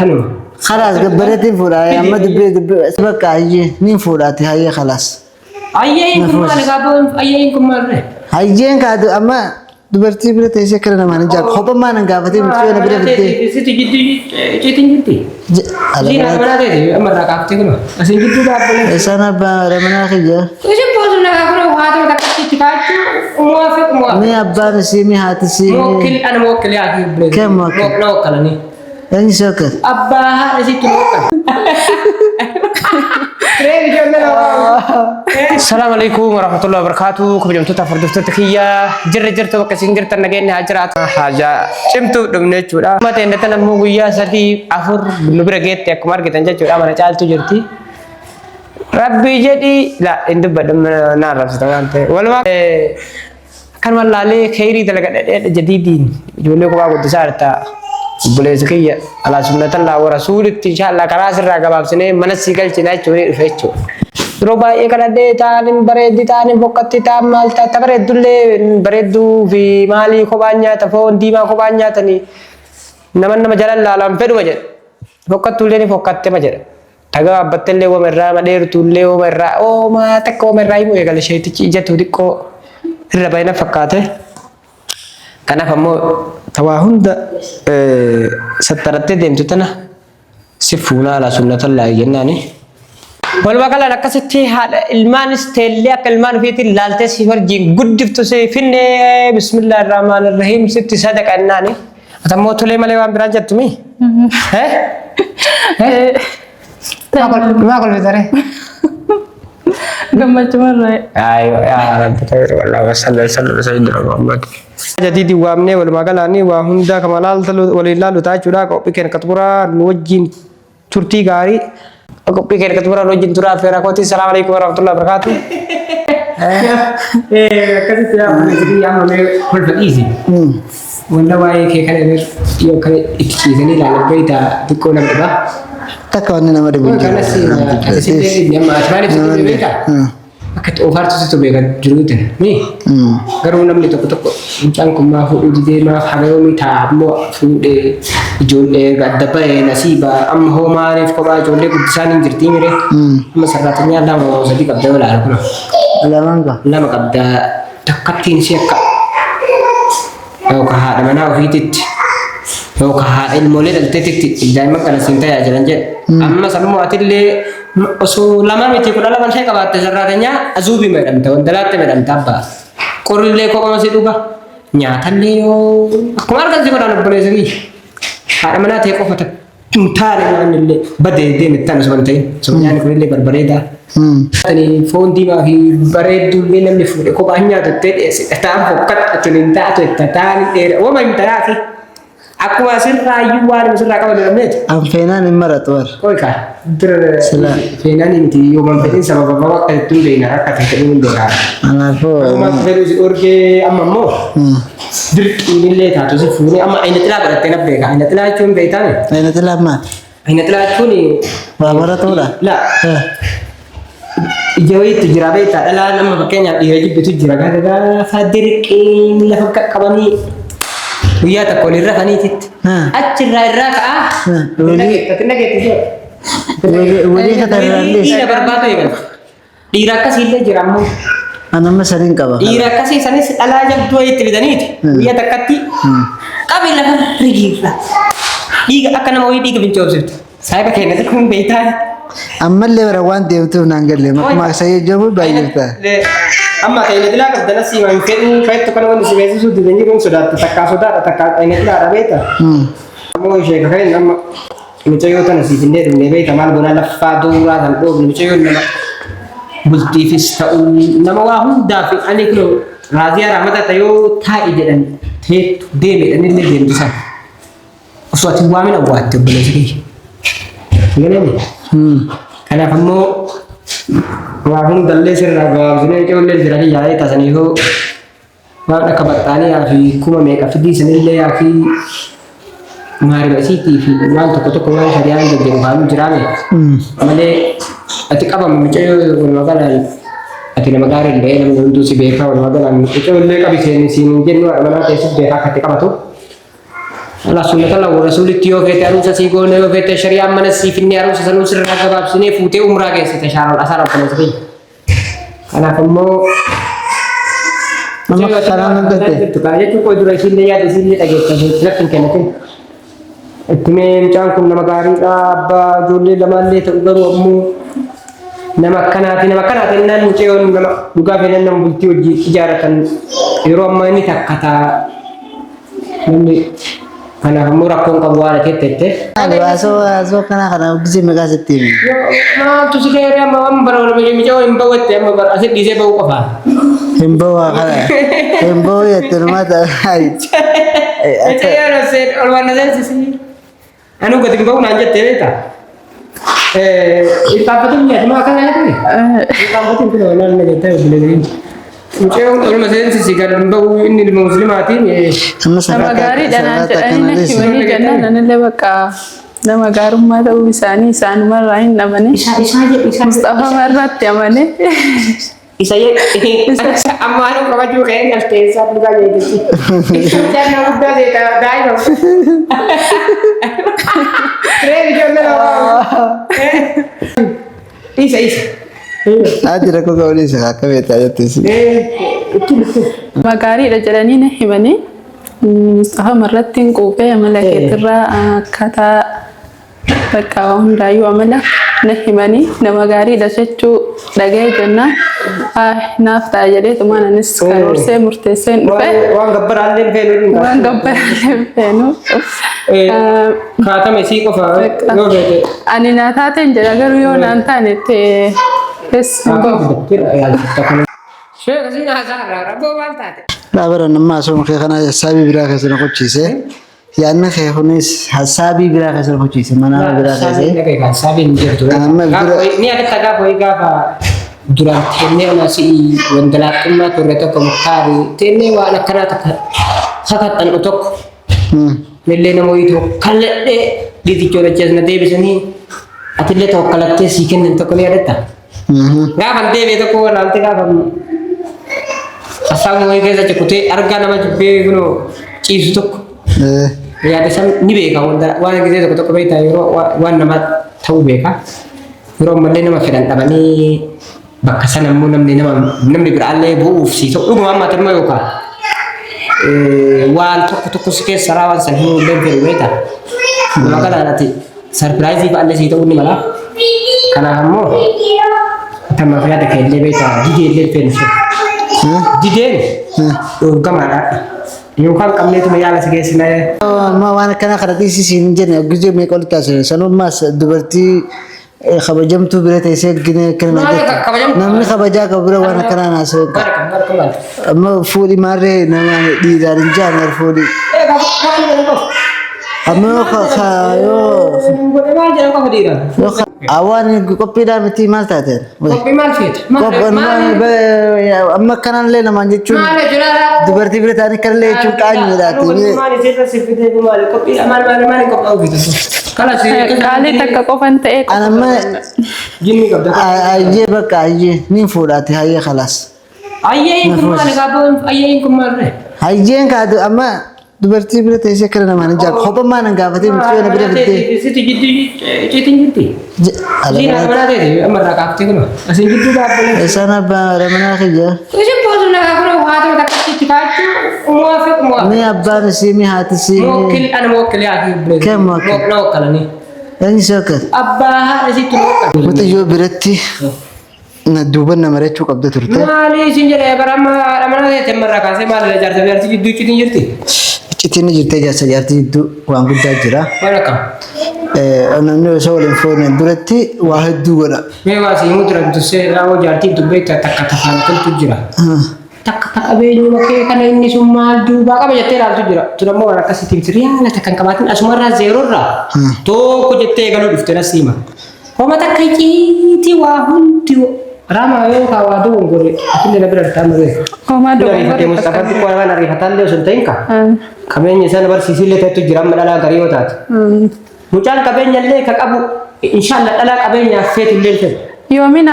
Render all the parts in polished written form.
Kanuma. Khalaas gabbareetiin fuudha amma dubbii dubbii bakka hayyee niin fuudhaati hayyee khalaas. Ayyeen kun maali gaaboo ayyeen kun maal ree? Hayyeen kaa amma dubartii bira teessee akkana namaan hin jaallu. Kophaa maan hin gaafatin mucayyoo na bira fiddee. Sitti jidduu ciitiin jirti. Isiin haadha manaa teeti amma irraa kaaftee kunoo. Asiin jidduu dhaabbalee. Isaan abbaa haadha manaa kiyya. Isin boosu nagaa kunoo haatuma takkatti itti kaachuu muwaafiq muwaafiq. Mee abbaan isii mee haati isii mee. Muwakkil ana muwakkil yaa fi obboleessi. Kam muwakkil? Na wakkalanii. Eenyu si wakkala? Abbaa haadha isiitti nu wakkala. Assalamu alaikum warahmatullahi wabarakatuh. Kabajamtoota hordoftoota kiyya jirra jirtu bakka isin jirtan nageenyi haa jiraatu. Haajaa cimtuu dhumne jechuudha. Mata inni tan ammoo guyyaa 3 4 nu bira geette akkuma argitan jechuudha. Mana caaltu jirti. Rabbii jedhi la hin dubbadhu na arrabsita waan ta'eef. Walumaa Akkanuma laalee kheyrii dalagadha dheedha jadiidiin ijoollee kophaa guddisaa jirta. Obboleessa kiyya alaa sunnatallaa wa rasuulitti inshaallah karaa sirraa gabaabsinee mana sii galchina jechuun dhufe jechuudha. Yeroo baay'ee kadhadhee taan hin bareeddi taan hin fokkatti taan maal ta'a ta bareeddullee bareedduu fi maalii kophaan nyaata foon diimaa kophaan nyaatanii nama nama jalan laalan fedhuma jedha. Fokkattuullee ni fokkattema jedha. Ta gabaabbattellee wama irraa ma dheertuullee wama irraa oomaa takka wama irraa himuu eegale sheeytichi ijatu xiqqoo irra bayna fakkaate. Kanaaf ammoo ta waa hunda sattarattee deemtu tana si fuunaa alaa sunnatallaahi jennaani. Walumaa galaan akkasitti haadha ilmaanis teellee akka ilmaan ofiitiin laaltee si wajjin guddiftu si finne bismillaahi rahmaani rahiim sitti sadaqa jennaani. Ati ammoo tolee malee waan biraa jettu mi? Eh? Eh? Maa kolfita ree? Gammachumarraa. Ayo yaa Rabbi ta'e wallah wasalli salli sayyidina Muhammad. Jadiidi waamnee walumaa galaanii waa hundaa kama laalta waliin laallu ta'a jechuudha. Qophii keenya qaxmuraa nu wajjin turtii gaarii qophii keenya qaxmuraa nu wajjin turaa affeeraa kooti. Salaam alaikum warahmatullahi wabarakatuh. Akkasitti yaa obboleessi kiyya amma mee kolfa dhiisi. Wanta waa'ee kee kana irra yoo akka itti ciisanii ilaalan beektaa xiqqoo nama dhiba. Takka wanni nama dhibu hin jiru. Kanas ati sitti dhibni amma ati maaliif sitti dhibne beektaa? Akka itti oofaartu sitti beekan jiru tana. Ni garuu namni tokko tokko mucaan kun maa fuudhuu didee maaf haga yoomii taa'a ammoo fuudhee ijoollee adda bahee nasiiba amma hoo maaliif kophaa ijoollee guddisaan hin jirtii mire amma sarraatinyaa 2 moo 3 qabda yoo ilaalu kuna Lamaan qaba. 2 qabda takkattiin ishee akka yookaan haadha manaa ofiititti yookaan haadha ilmoolee dhalteetitti daa'imman kana siin tajaajilan jedhe. Ammas ammoo atillee osoo 2 miti 12 ishee qabaatte sarraatinyaa azuubii medhamta wandalaatte medhamta abbaa. Qorrillee kophama si dhuga nyaatallee yoo akkuma argan si godhan obboleessa kiyya. Haadha manaa ta'e qofa takka hin taane nyaanni illee badee deeme tan osoo hin ta'in osoo nyaanni kun illee barbareedaa. Tani foon diimaa fi bareedduu illee namni fuudhe kophaa hin nyaatu ittee dhiyeessite taan fokkattu tun hin taatu itti taan dheera wama hin tanaafi akkuma asirraa iyyuu waan asirraa qaban jedhamneeti. An feenaan hin maratu war. Qoy kaa dura Sila. feenaan miti yoo man fedhin sababa baba akka jettuun beekna akka ta'e fedhin hin beekaa. Kanaafuu. Akkuma fedhu si dhorkee amma immoo Dirqiin illee taatu si fuunee amma ayina xilaa godhattee na beeka. Ayina xilaa jechuun beektaani? Ayina xilaa maal? Ayina xilaa jechuun Waa baratuudha. La ija wayiitu jira beektaa dhalaan amma fakkeenyaaf dhiira jibbitu jira gaafa gaafa dirqiin lafa qaqqabanii guyyaa tokko waliin rafaniititti achirraa irraa ka'aa. Dhageetti Walii katarraallee. Dhiira barbaadu eegala. Dhiira akkasii illee jira ammoo. An amma saniin qaba. Dhiira akkasii sanis dhalaa jabduu wayiitti fidaniiti. Guyyaa takkatti qabi lafa rigiirra. Dhiiga akka nama wayii dhiiga fincoobsiftu. Saayiba keenya xiqqoon beektaa. Ammallee bara waan deemtuuf naan galle maquma isa jabu baay'ifta. Amma ta'e dilaa qabda nasii waan fedhuu feettu kana wanti si beeksisuu didan jiruun sodaattu takkaa sodaadha takkaa ta'e dilaadha beekta. Ammoo ishee kakeen amma Mucayyoo tana siif hin deebifne beekta maal goonaa laffaa dooraa kan dhoofne mucayyoon nama bultiifis ta'uu nama waa hundaaf ani kunoo raaziyaa raamata ta yoo taa'i jedhan teettu deeme jedhanillee deemtu sana osoo ati hin waamin awwaatte obboleessa kiyya. Galame. Kanaaf ammoo waa hundallee sirraa gabaabsinee ijoollee jira kiyya yaa'ee taasaniifuu Waan akka baxxaaniyaa fi kuma meeqa fidii sanillee yaa fi maariba isiitii fi waan tokko tokko waan shari'aan jajjabu kaanuu jiraame malee ati qabama mucayyoo walumaa galaan ati nama gaarii illee namni hunduu si beekaa walumaa galaan mucayyoo illee qabi seeni siin hin jennu haadha manaa keessatti beekaa akka itti qabatu. Ala sunnata wa rasuulitti yoo feete aruusa sii goone, yoo feete shari'aan mana sii finnee aruusa sanuu sirraa gabaabsinee fuutee umraa geessite shaaroon asaara obboleessa kiyya. Kanaaf immoo Nama kanaan nan galte. Jechuun koo dura isiillee yaada isiillee dhageessa natti hin kennatin. Itti mee mucaan kun nama gaariidha, abbaa ijoollee lamaallee ta'u, garuu ammoo nama akkanaati, nama akkanaati jennaan mucayyoon nama dhugaa fedhan nama bultii hojii ijaarratan yeroo ammaa inni takka ta'a namni. Kanaaf immoo rakkoon qabu waan ati jette. Ani haasoo akkanaa kana gisee meeqaa sitti hime? Maaltu si ga'e amma amma bara bara mucayyoon hin bawwatte amma bara asi dhiisee ba'uu qofa. Hin ba'u kana. Hin ba'u jette numaa ta'a. Mucayyoon ol waan na seensisi. Anuu gadi hin ba'u naan jettee beektaa? Ilkaanfatiin nyaati maa akkana nyaatame? Ilkaanfatiin kun waan na jettee obboleettiin. Mucayyoon olma seensisi gad hin ba'u, inni ilma muslimaatiin. Amma Nama gaariidha naan jedhanii natti himanii jennaan anillee bakka nama gaarummaa ta'uu isaanii isaanumarraa hin dhabane. Isa isa isa Mustafaa irratti amane. Isa amma anuu qabachuu ka'ee galtee isaa dhugaa jechuudha. Mucaan nama guddaa ta'e daa'ima. Reebi ijoollee lama. Isa isa. Ati rakkoo qabu dhiisa akka beektaa jettis. Nama gaariidha jedhanii na himanii Mustafaa irratti hin quufee, amala keetirraa akkaataa bakka hundaayyuu amala na himanii nama gaariidha jechuu dhaga'ee jennaan naaf ta'a jedhee tumaan anis karoorsee murteessee hin dhufe. Waan gabbaraallee feenu. Waan gabbaraallee feenu. Kaatame sii qofa yoo feete. Ani naa taateen jedha, garuu yoo naan taane ta'e hin bahu. Sheekh siin haasaa irraa rakkoo maal taate? Dhaabara nama haasoo kee kana hassaabii biraa keessa na qochiise. Yaadni kee kunis hassaabii biraa keessa na qochiise. Mana biraa keessa. Hassaabiin hin jirtu. Amma bira- Ni adatta gaafa wayii gaafa duraan teennee ona si'i wandalaaxummaa turre tokko muktaari teennee waan akkanaa takka kakaxxannu tokko millee nama wayii tokko kalladhee dhiitichoo dachees na deebisanii atillee tokko kalattee sii kennan tokko ni adatta. Gaafa deebi'e tokko walaaltee gaafa hassaabuma wayii keessa cukutee argaa nama jibbee kunoo ciisu tokko yaada san ni beeka, wanta waan gisee tokko tokko beektaa, yeroo waan nama ta'uu beeka. Yeroo ammallee nama fedhan dhabanii bakka sana immoo namni nama namni biraallee bu'uuf sii ta'u dhuguma amma immoo yookaan waan tokko tokko si keessa raawwan san himuu illee fedhu beektaa. Nama kanaan ati surprise fa'aallee sii ta'uu ni mala. Kanaaf ammoo tamaaf yaada kee illee beektaa didee illee fedhu sun. Dideen dhorgamaadha. Yookaan qabneetuma yaala si geessinaa. Amma waan akkanaa kana dhiisii siin hin jenne gisee meeqa walitti haasofne. Sanummaas dubartii kabajamtuu bira teessee ginee akkana naan Maali jette. kabajamtuu? Namni kabajaa qabu bira waan akkanaa naasoo hin qabu. Amma fuudhi maarree nama dhiiraan hin jaane fuudhi. Amma yoo yoo Maal jedhan qofa dhiiraan? yoo awwaan qophiidhaa miti maal taateen? Qophii maal feete? Amma akkanallee namaan jechuun Maal jechuudha? dubartii bira taa'anii akkanallee jechuun qaanyiidhaati. Maal isirra si fidee, maal qophii maal maal maal qophaa'u fite? Kalas. Qaalii takka qofan ta'ee Ana amma Jinni qabda. Ayyee, bakka ayyee niin fuudhaati, hayyee, khalaas. Ayyeen kun maal gaafoo, ayyeen kun maal ree? Hayyeen kaatu amma dubartii bira teessee akkana namaan hin jaalu. Kophammaa nan gaafatee miti yoo na bira fiddee. Sitti jidduu icciitiin jirti. Isiin haadha manaa ta'e amma irraa kaaftee kunoo asiin jidduu dhaabbalee. Isaan abbaa haadha manaa kiyya. Isin boosu nagaa kunoo haatuma takkatti itti kaachuu muwaafiq muwaafiq. Mi abbaan isii, mi haati isii. Muwakkil ana muwakkil yaa fi obboleessi. Kan muwakkil? Na wakkalanii. Eenyu si wakkal? Abbaa haadha isiitti nu wakkalu. Muxiyyoo biratti na duuban na mari'achuu qabda turte. Maali isin jedhee bara amma haadha manaa ta'e amma irraa kaasee maal jaarsa jaarsi jidduu icciitiin jirti? Iccitiin ni jirtee, jaarsa jaartii jidduu waan guddaa jira. Waan akkam. Namni osoo waliin fuune duratti waa hedduu godha. Mee waa si himuu turan tussee raawwa jaartiin dubbee takka tafaan toltu jira. Takka takka qabeenyuma kee kana inni sun maal duubaa qaba jettee ilaaltu jira. Tun ammoo waan akkasitti miti, riyaala takka hin qabaatin asumarraa zeeroorraa tokko jettee eegaluu dhufte nas hima. Homa takka icciitii waa hundi raamaa yoo kaa waa dogongore atillee na bira dhuftaa malee. Homaa Ariifatee dogongore. Mustafaan xiqqoo waan ariifataallee osoo hin ta'in ka. Qabeenya sana barsiisillee ta'etu jira amma dhalaa garii yoo taate. Mucaan qabeenya illee ka qabu inshallah dhalaa qabeenyaaf feetu illee fedhu. Yoomiin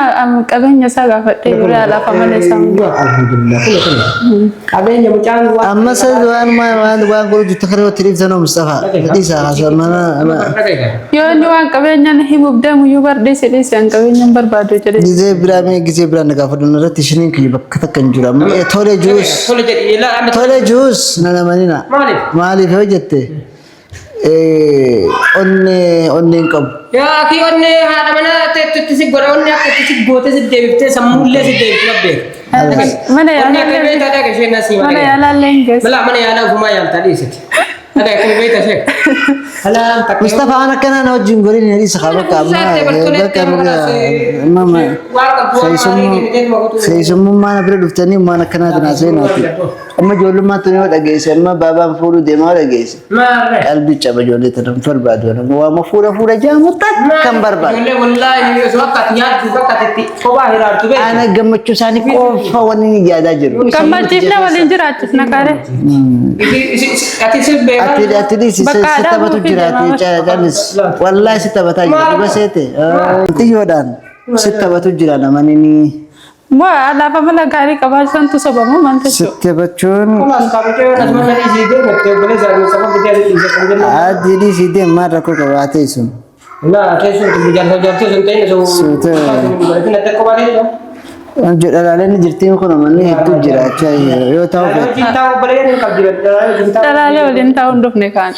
qabeenya isaa gaafadhee yeroo alaaf amala isaa hunda. Alhamdulillah. Kun kun. Qabeenya mucaan waan. Amma sa waan waan waan godhu jirtu kana irratti dhiiftan Mustafa. Dhiisa haasa mana. Yoo inni waan qabeenya na himuuf deemu iyyuu bar dhiisi dhiisi an qabeenya hin barbaadu jedhe. Gizee biraa mee gizee biraa na gaafadhu irratti ishiniin kiyya bakka takka hin jiru. Amma tole juus. Tole jedhi ilaa amma. Tole juus na namanina. Maaliif? Maaliif yoo jette onnee onnee hin qabu. Yaa akii onnee haadha manaa teettutti si godha onnee akka itti si goote si deebiftee sammuullee si deebiftu babbeeku. Mana Onnee akka yaalaallee beektaa dhaga isheen asii mana yaalaallee hin geessu. Mala mana yaalaa ofumaa yaaltaa dhiisiti. Dhaga akkuma beektaa ishee. Halaan takka. Mustafa waan akkanaa na wajjin godhin hin dhiisa qaba bakka amma bakka amma keessummaa na bira dhuftanii waan akkanaa tanaa seenaati. Amma ijoollummaa tun yoo dhageesse amma baabaan fuudhuu deemaa yoo dhageesse qalbii caba ijoollee tana hin barbaadu. Waama fuudha fuudha jaamu takka hin barbaadu. Ijoollee wallaahi osoo akka ati nyaattu bakka ati itti kophaa hiraartu beektu. Ana gammachuu isaanii qofa wanni inni yaadaa jiru. Gammachiifna waliin jiraachisna kaare. Ati si beekaa. Ati ati dhiisi si Bakka aadaa taphatu buufii jiraate deemaa caalis wallaahi si taphataa jira dhuga seete xiyyoodhaan si taphatu jira namani ni Waa alaaf amala gaarii qabaachuun sobamu maal si jechuudha. taphachuun Kumaas kaabajee yoon asuma na dhiisii deemte obboleessa sababa bitee ati dhiise kan jennu. adii dhiisi deem maal rakkoo qabaatee sun Naa keessuun kun jaarsa jaartii sun ta'in osoo. Suutee. Natti kophaa ta'e. Dhalaaleen jirtiin kun manni hedduu jiraachaa yoo ta'u feete. Wajjin taa'u obboleeyyan hin qabdi. Dhalaalee wajjin taa'u. Dhalaalee waliin taa'uu hin dhufne kaan.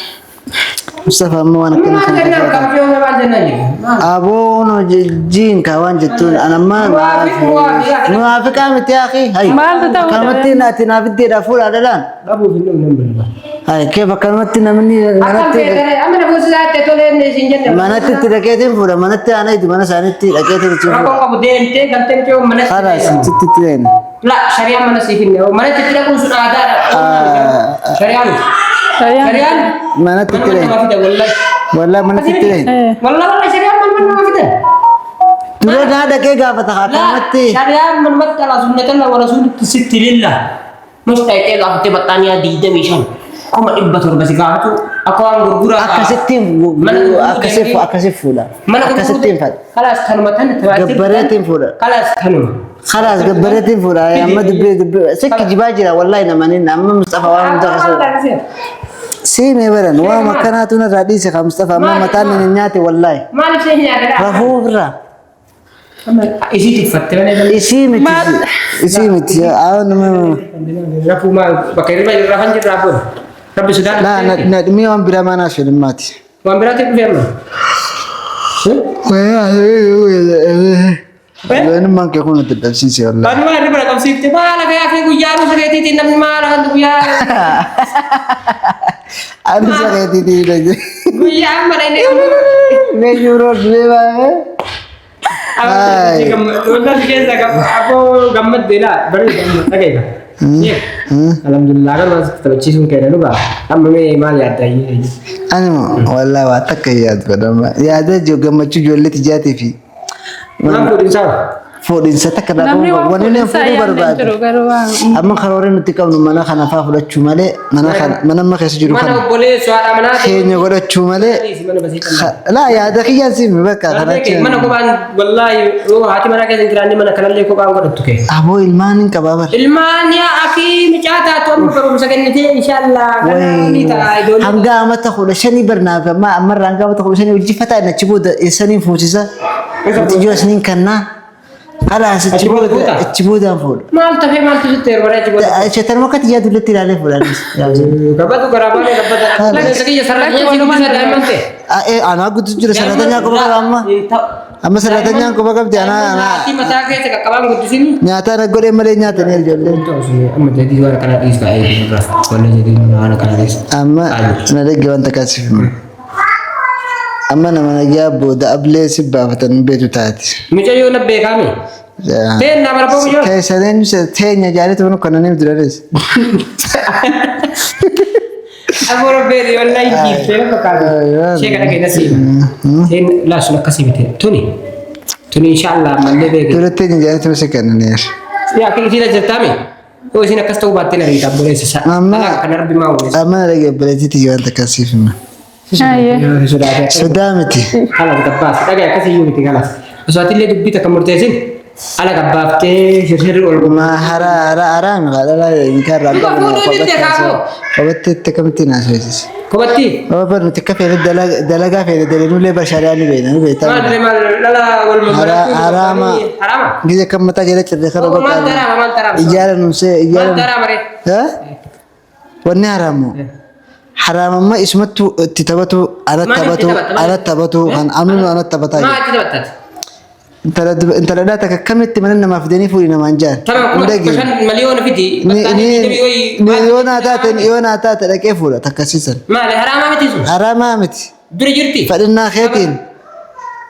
Mustafa amma waan akkana Maal kana jennaan kabajee maal jennaan jedhu. Aboon hojiin ka waan jettuun anamma muwaafiqaa miti akhi hay Maaltu ta'uu akkanumatti ati naaf iddeedha fuudha dhalaan Dhabuuf hin dhumne hin hay kee bakkanumatti namni Akkam manatti feetare amma na fuusisaa itti tolee inni isin jenne. manatti itti dhaqeetiin fuudha manatti aanaa itti mana isaaniitti dhaqeetiin itti Rakkoon fuudha qabu deemtee galtee miti yoo mana khalaas itti itti deena La shari'aan mana siif hin mana itti dhaquun sun aadaadha. Shari'aan miti. Shari'aan manatti itti mana deena nama fida wallahi. wallaahi manatti itti deena Wallahi wallahi shari'aan mana nama fida. dura naa dhaqee gaafata La akkanumatti shari'aan manumatti ala sunnatalla wa rasuulitti sitti lillah. Mus dhaqee gaafatee baxxaaniyaa 25 700,000 si gaafatu akka waan gurguraa akkasittiin Mana gurguruu akkasii deemtee- akkasii fuudha Mana akkasittiin fadha Kalaas kanuma tan Gabbareetiin fuudha. Kalaas kanuma. خلاص قبرتين فولا يا ما دبي دبي سك جباجرة والله نمانين أما مصطفى وام دخل سيمي برن وما كانتنا رئيس مصطفى ما متان نياتي والله Maaliif ishee nyaata? رفوفرا Isii tiffatte malee. اسيمتي اسيمتي أنا ما Rafuu maal bakka hirriba rafan jirraa booda. Rabbi sodaan. لا ندمي وان بلا ما ناشر ماتي Waan biraatti dhufee amma. وين ما كيكون تدبسيسي والله Waan maal hirriba qabsiifte maal akka yaafee guyyaa ruusa keetiitiin namni maal kan guyyaa أنا سقيتي دي guyyaa amma inni ميجورو دليبا Wallaan keessa aboo gammadde laa bareeda amma dhageega. Alhamdulillah kan waan taphachiisuun keenya dhugaa amma mee maal yaadda? Ani wallahi waa takka yaadu badama yaada jiru gammachuu ijoollee tijaatii fi Waan fuudhinsaa fuudhinsa takka Namni dhaabuu waan wanni inni fuudhinsaa fuudhuu yaadne hin barbaadu. jiru garuu waan. Amma karoora nuti qabnu mana kana faa fudhachuu malee mana kana mana amma keessa jiru mana kana obboleessu haadha manaa keenya godhachuu malee mana basii laa yaada kiyyaan siimi bakka kana Mana kophaan wallaahi yoo haati manaa keessa hin jiraanne mana kanallee kophaan godhattu kee. Aboo ilmaan hin qabaa bara. Ilmaan yaa akii mucaa taatu amma barumsa kennitee inshaallah kana ni ta'a ijoollee. Hanga amata 15 barnaaf amma ammarraa hanga amata 15 hojii fataa inni achi booda saniin fuusisa. Ijoo saniin kannaa. Khalaas achi Achi booda booda fuuta? achi boodaan fuudha. Maal tafee maaltu sitti yeroo achi booda. Sheetan akka xiyyaa dullatti ilaalee fuudhanis. Gabbatu garaa baanee gabbata. Lakki kiyya sarara kiyya guddisa daa'imman ta'e. Anaa guddis jira sarratanyaan quba qaba amma. Amma sarratanyaan quba qabdi anaa anaa Haati mataa keessa qaqqabaan guddisini. nyaata ana godhee malee nyaatanii ijoolleen. Amma jedhii waan kana dhiis baay'ee irraa. Wanni jedhii waan kana dhiis. Amma na dhagge wanta kaasif hima. Amma nama nagaa booda ablee si baafatan beetu taati. Mucayyoo na beekaame. Teen nama rabboo mucayyoo. Keessaneen teenya jaalitu kun kananiif duranis. Aboo rabbeeti wallahi jiiftee fakkaatu. Ishee kana keessa siima. Teen laasun akkasii miti. Tuni. Tuni inshaallah ammallee beeke. Dura teenya jaalitu si kannaniir. Yaa akka isiin ajjatame. Yoo isiin akkas ta'uu baattee na riitaa obboleessa isaa. Amma- Kan rabbi maa uumee. Amma na dhagge obboleettiitti wanta kaasif hima. Ayyee. Sodaatee. Sodaa miti. Kalas gabbaas. Dhagaye akkasii iyyuu miti kalas. Osoo atillee dubbii takka murteessin ala gabbaaftee shirshirri ol Ma hara hara haraami dhala nikaa irraa Duba qabnu fuudhuu didde kaakoo. Kophatti itti akkamitti naasofsiisa. Kophatti Bar nuti akka feene dalagaa feene daleenullee bar shari'aa ni beekna ni beekta. maal maal dhala wal Haraama. Haraama. Gize kan mataa jala cirre kana Oh, maal taraama maal taraama. Ijaara nuusee Maal ijaara. taraama ree. Wanni haraamu. Haraamamma isumattu itti taphatu ala Maal itti taphatu taphata? ala taphatu kan amnu ala taphataa Maa jiru. itti taphattati? Intala dhaa takka akkamitti mana namaaf fidanii fuudhi namaan jaan. Tama kuma shan miliyoona fidi. Yoo naa taate yoo naa taate dhaqee fuudha takkasiisan. Maali haraamaa miti sun? Haraamaa miti. Dura jirti. Fadhinnaa keetiin.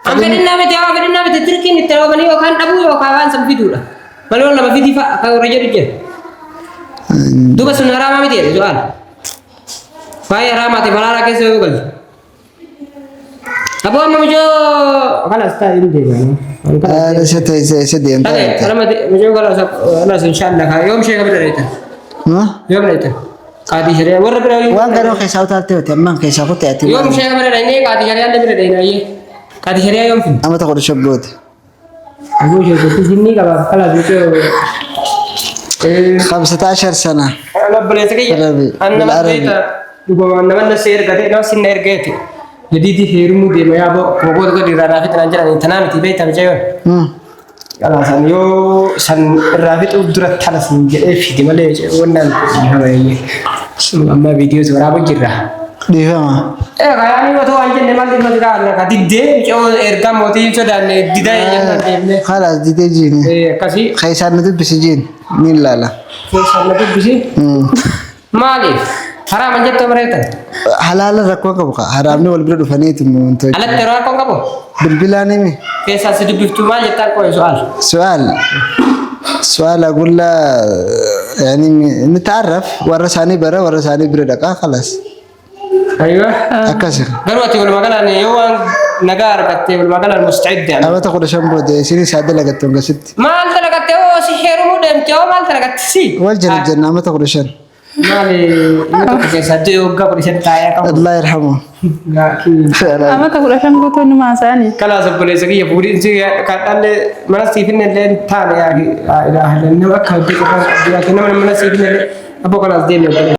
An fedhinnaa miti haa fedhinnaa miti dirqiin itti dhabamanii yookaan dhabuu yookaan waan san fiduudha. Miliyoona lama fidii fa'a kan warra jedhu jira. Duuba sun haraamaa miti jedhe su'aala. Baay'ee haraamaati balaalaa keessa yoo galte. Aboo amma mucoo kalas taa'ee hin deemaa. Isa teessee isa deemtaa jirti. Mucoo kalas kalas inshallah yoom ishee kabira dheetan. Yoom dheetan. Qaatii shari'aa warra bira Waan garuu keessaa utaaltee hojii ammaan keessaa kutte ati. Yoom ishee kabira dheetan qaatii shari'aa illee bira dheetan ayyee. Qaatii shari'aa yoom finna. Amma tokko dhusha goote. Aboo ishee gosti jinnii qaba kalas mucoo. 15 sana. Obboleessa kiyya. Arabi. An nama Arabi. beekta dhugumaan nama na si ergate nama sinna ergeeti. Jadiidi heerumuu deema yaaboo gogoota godhi irraa naa fixan jedhanii tanaa miti beekta mucayyoon. Kalaasan yoo san irraa fixuuf dura tana sin jedhee fidi malee wannaan dhiifama eeyyee. Amma viidiyoo si waraabuu jirra. Dhiifama. Ee kayaanii otoo waan jenne maal dhimma biraa alla ka diddee mucayyoo ergaa mootii hin sodaanne didaa jennaan deemne. Khalaas didee jiini. Ee akkasii Keessaan na dubbisi jiin ni ilaala. keessaan na dubbisi. Maaliif? Haraaman jettoo bareetan. Halaala rakkoo qabu ka haraamni wal bira dhufaniiti wantoota. Alatti yeroo rakkoon qabu Bilbilaan himi. keessaa si dubbiftu maal jettaan qo'e su'aal. سؤال سؤال اقول له يعني نتعرف ورا ثاني برا ورا ثاني برا دقا خلاص Aywa. اكسر Garuu ati walumaa galaan yoo waan nagaa argatte walumaa galaan musta'id jedhama. اما تاخذ شامبو دي سيري ساده لقيت ست Maal dalagatte hoo si heerumuu deemte hoo maal dalagatte si? والجنة الجنة ما تاخذ شن Maali inni tokko keessaa du'e waggaa 15 taa'ee qabu. الله يرحمه فعلا Amata 15 guutuu numa haasa'anii. Kalaas obboleessa kiyya fuudhiinsi kan dhalli mana siif hin illee taane yaa ilaaha nama akka hojii qofaan qabdu yaa nama mana siif hin illee abboo kalaas deemne obboleessa.